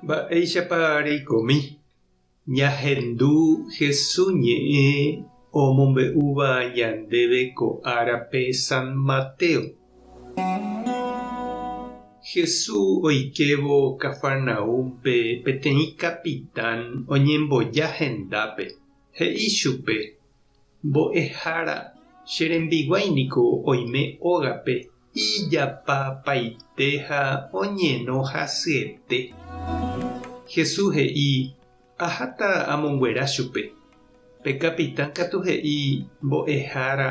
Mba'éichapa reikomi? Ñahendu Jesús ñe'ẽ omombe'úva ñandéve ko árape San Mateo. Jesús oikévo Cafarnaúmpe peteĩ capitán oñemboja hendápe, he'i chupe, Mbo'ehára, che rembiguái niko oime ógape Ijapapaite ha oñeno hasyete. Jesús he'i, Aháta amonguera chupe. Pe capitán katu he'i, Mbo'ehára,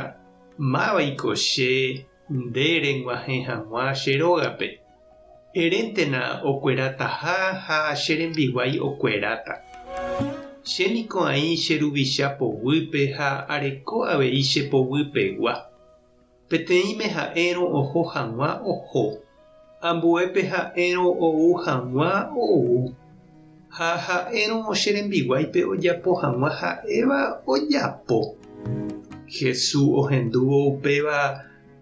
mávaiko che nde reg̃uahẽ hag̃ua che rógape? Eréntena okuerataha ha che rembiguái okueráta. Che niko aĩ che ruvicha poguýpe ha areko avei che poguypegua. Peteĩme ha'érõ oho hag̃ua oho, ambuépe ha'érõ ou hag̃ua ou, ha ha'érõ che rembiguáipe ojapo hag̃ua ha'éva ojapo. Jesús ohendúvo upéva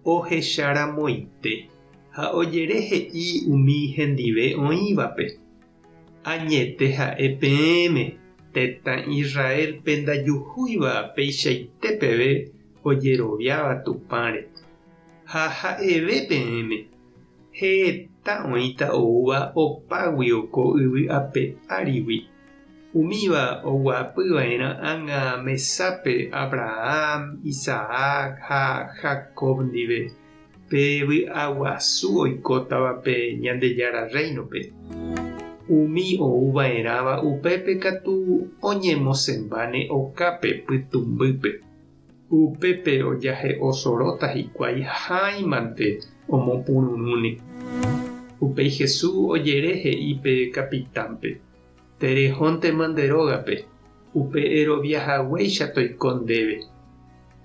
ohecharamoite ha ojere he'i umi hendive oĩvape, Añete ha'e peẽme, tetã Israélpe ndajuhúiva peichaite peve ojeroviáva Tupãre. Ha ha'eve peẽme, heta oĩta oúva opáguio ko yvy ape árigui, umíva oguapy va'erã ág̃a mesápe Abraham, Isaac ha Jacob ndive. Pe vy'aguasu oikótavape Ñandejára Rréinope. Umi ou va'erãva upépe katu oñemosẽmbáne okápe pytũmbýpe. Upépe ojahe'o soróta hikuái háimante omopururũne. Upéi Jesús ojere he'i pe kapitánpe, Terehóntema nde rógape, upe erovia haguéicha toiko ndéve.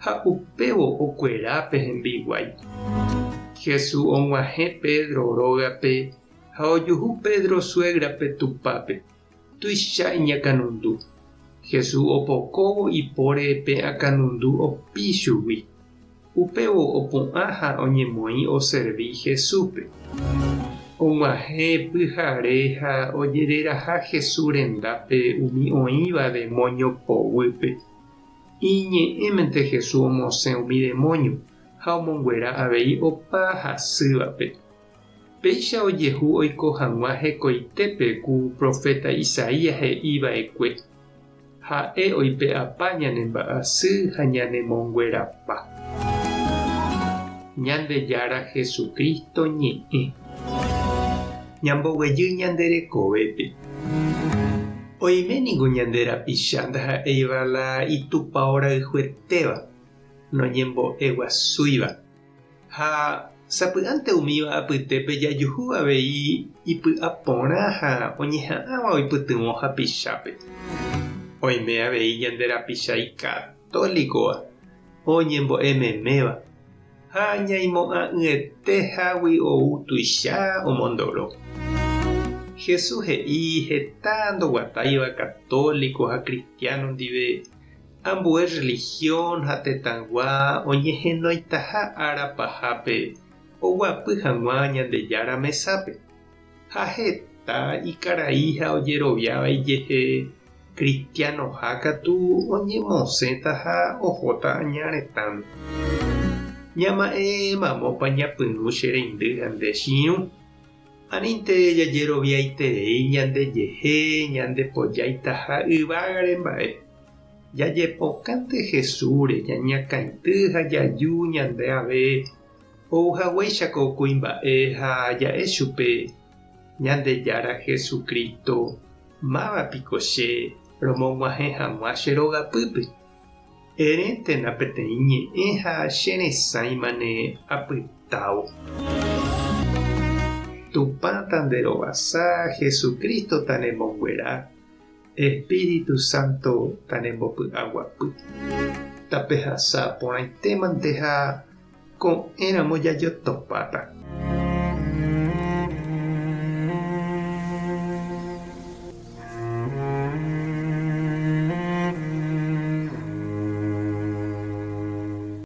Ha upévo okuera pe hembiguái. Jesús og̃uahẽ Pedro rógape ha ojuhu Pedro suégrape tupápe, tuicha iñakãnundu. Jesús opokóvo ipóre pe akãnundu opi chugui. Upévo opu'ã ha oñemoĩ oservi Jesúspe. Og̃uahẽ pyhare ha ojereraha Jesús rendápe umi oĩva demóño poguýpe. Iñe'ẽmente Jesús omosẽ umi demóño ha omonguera avei opa hasývape. Péicha ojehu oiko hag̃ua hekoitépe ku proféta Isaías he'i va'ekue, Ha'e oipe'apa ñane mba'asy ha ñane monguerapa. Ñandejára Jesucristo ñe'ẽ. Ñamboguejy ñande rekovépe. Oime ningo ñande rapicha ndaha'éiva la itupao rayhuetéva, noñembo'eguasúiva. Ha sapy'ánte umíva apytépe jajuhu avei ipy'aporã ha oñeha'ãva oipytyvõ hapichápe. Oime avei ñande rapicha ikatólikova, oñembo'e meméva, ha ñaimo'ã'ỹete hágui ou tuicha omondoro. Jesús he'i heta ndoguatáiva katóliko ha kristiáno ndive Ambue religión ha tetãygua oñehenoitaha ára pahápe oguapy hag̃ua Ñandejára mesápe, ha heta ikarai ha ojeroviáva ijehe cristianoha katu oñemosẽta ha ohóta aña retãme. Ñama'ẽ mamópa ñapyrũ che reindy ha nde chi'ũ. Anínte jajeroviaiterei ñandejehe ñandepojaitaha yvágare mba'e. Jajepokãnte Jesúsre ñañakãity ha jaju ñande ave ou haguéicha ko kuimba'e ha ja'e chupe, Ñandejára Jesucristo, máva piko che romog̃uahẽ hag̃ua che rogapýpe? Eréntena peteĩ ñe'ẽ ha che resãimane apytávo. Tupã tanderovasa, Jesucristo tanemonguera. Espíritu Santo tanembopy'aguapy. Tapehasa porãitémante ha ko'ẽramo jajotopáta.